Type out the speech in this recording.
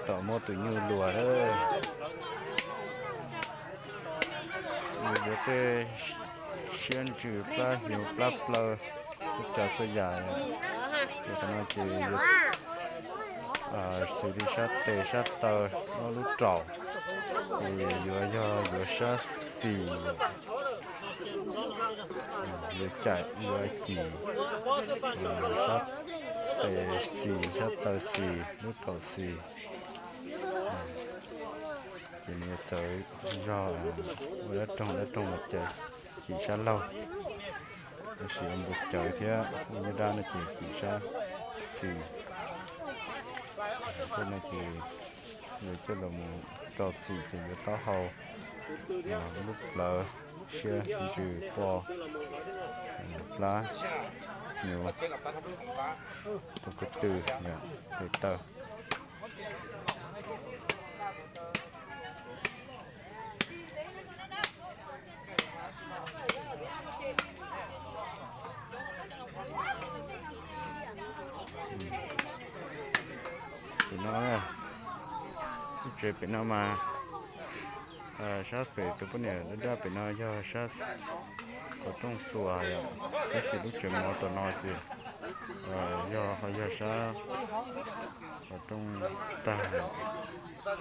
Tom muab tus nyuj luas lawm. Nws yuav tej siab ntsws plab hnyuv plab plaws, ub tsav xwb yam. Ces qhov no ces yuav xws li sab tes sab taw, lub raum, ces yuav yog yuav sab xis, yuav caim yuav cim, sab tes xis sab taw xis lub raum xis. Ces nws yuav txawv zog ua dab roog dab roog los cawv, cim sab laug, tab sis ua npus cawv thiab ua nyuj dab no ces cim sab xis. Tej no ces yuav coj los mus rau txim ces yuav taub hau, lub plawv, siab ntsws po, plab hnyuv, tus ko tw, tes taw. Pem no, lub tsev pem no mas sab pem tus poj niam dab dab pem no yog sab qhov rooj xuas yom, tab sis lub tsev mov tom no ces yog ho yog sab qhov rooj tag yom.